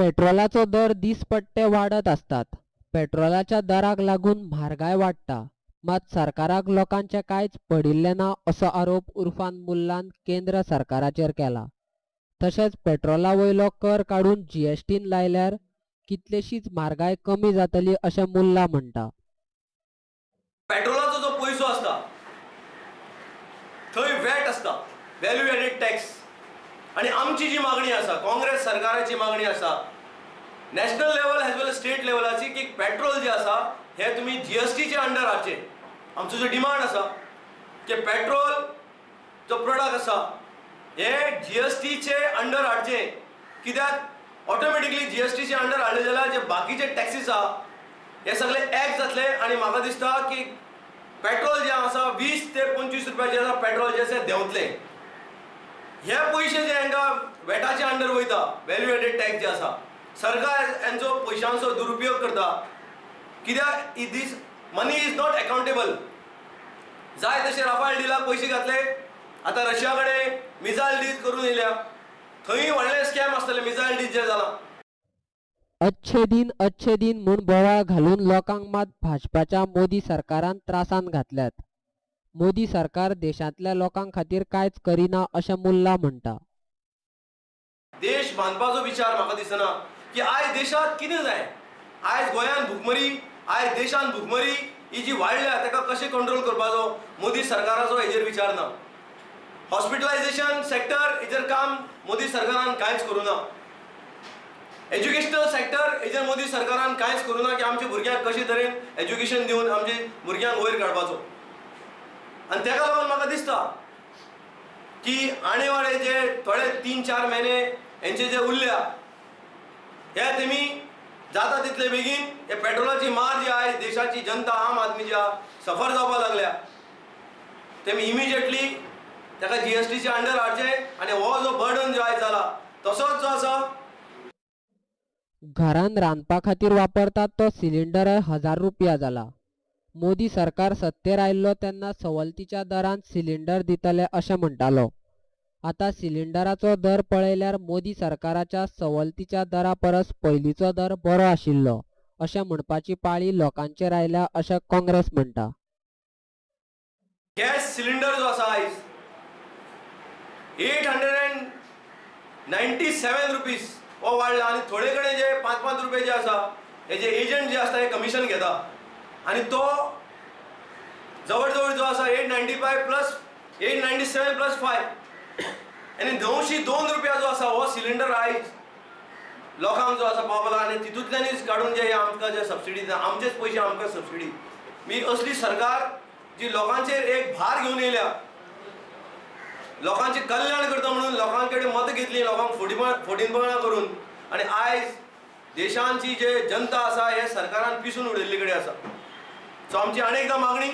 पेट्रोलाचो दर दिसपट्टे वाडत आसतात. पेट्रोलाच्या दराक लागून म्हारगाय वाडटा, मात सरकाराक लोकांचें कांयच पडिल्लें ना असो आरोप उर्फान मुल्लान केंद्र सरकाराचेर केला. तशेंच पेट्रोला वयलो कर काडून जीएसटीन लायल्यार कितलेशीच म्हारगाय कमी जातली अशें मुल्ला म्हणटा. पेट्रोलाचो जो पयसो आसता थंय वॅट आसता, व्हॅल्यू एडेड टॅक्स. आनी आमची जी मागणी आसा, काँग्रेस सरकाराची मागणी आसा national level as well state लेवलाची, की पेट्रोल जे आसा हे तुमी जीएसटीचे अंडर हाडचे. आमचो जो डिमांड आसा की पेट्रोल जो प्रोडक्ट आसा हे जीएसटीचे अंडर हाडचे, कित्याक ऑटोमॅटिकली जीएसटीचे अंडर हाडले जाल्यार जे बाकीचे टॅक्सीस आहा हे सगळे एक्ट जातले. आनी म्हाका दिसता की पेट्रोल जे आसा 20 ते 25 रुपया जे आसा पेट्रोल जे आसा देंवतले. हे पयशे जे हांकां वॅटाचे अंडर वयता, व्हॅल्यू एडेड टॅक्स जे आसा, सरकार हेंचो पयशांचो दुरुपयोग करता, कित्याक this money is not accountable. जाय तशे राफाल डिलाक पयशे घातले, आतां रशिया कडेन मिसायल डील करून येयल्या, थंय व्हडले स्कॅम आसतले मिसायल डील जे जाला. अच्छे दिन अच्छे दिन म्हूण बोवाळ घालून लोकांक मात भाजपाच्या मोदी सरकारान त्रासान घातल्यात. मोदी सरकार देशांतल्या लोकां खातीर कांयच करिना अशें मुल्ला म्हणटा. देश बांदपाचो विचार म्हाका दिसना की आयज देशांत कितें जाय. आयज गोंयांत भुकमरी, आयज देशांत भुकमरी ही जी वाडल्या ताका कशें कंट्रोल करपाचो मोदी सरकाराचो हेजेर विचार ना. हॉस्पिटलायझेशन सेक्टर हेजेर काम मोदी सरकारान कांयच करूं ना. एज्युकेशनल सेक्टर हेजेर मोदी सरकारान कांयच करूं ना की आमच्या भुरग्यांक कशे तरेन एज्युकेशन दिवन आमचे भुरग्यांक वयर काडपाचो. आनी ताका लागून म्हाका दिसता की आने वाले जे थोडे 3-4 महिने हेंचे जे उरल्या हे तेमी जाता तितले बेगीन हे पेट्रोलाची मार जी आयज देशाची जनता आम आदमी जी आहा सफर जावपाक लागल्या, तेमी इमिजिएटली ताका जीएसटीच्या अंडर हाडचे आनी हो जो बर्डन जो आयज जाला तसोच जो आसा. घरान रांदपा खातीर वापरतात तो सिलिंडरय 1000 रुपया जाला. मोदी सरकार सत्तेर आयिल्लो तेन्ना सवलतीच्या दरान सिलिंडर दितले अशें म्हणटालो. आतां सिलिंडराचो दर पळयल्यार मोदी सरकाराच्या सवलतीच्या दरा परस पयलींचो दर बरो आशिल्लो अशें म्हणपाची पाळी लोकांचेर आयल्या अशें काँग्रेस म्हणटा. गॅस सिलिंडर जो आसा आयज 897 रुपीज हो वाडला आनी थोडे कडेन जे 5-5 रुपये जे आसा हे जे एजंट जे आसता हे कमिशन घेता आनी तो जवळ जवळ जो आसा 895 प्लस 897 प्लस 5 आनी 902 रुपया जो आसा हो सिलिंडर आयज लोकांक जो आसा पावला. आनी तितूंतल्यानूच काडून जे आमकां जे सबसिडी दिता, आमचेच पयशे आमकां सबसिडी. मी असली सरकार जी लोकांचेर एक भार घेवन येयल्या, लोकांचें कल्याण करता म्हणून लोकां कडेन मतां घेतली, लोकांक फोटीनपणां करून, आनी आयज देशांची जे जनता आसा हे सरकारान पिसून उडयल्ले कडेन आसा. सो आमची आनी एकदां मागणी.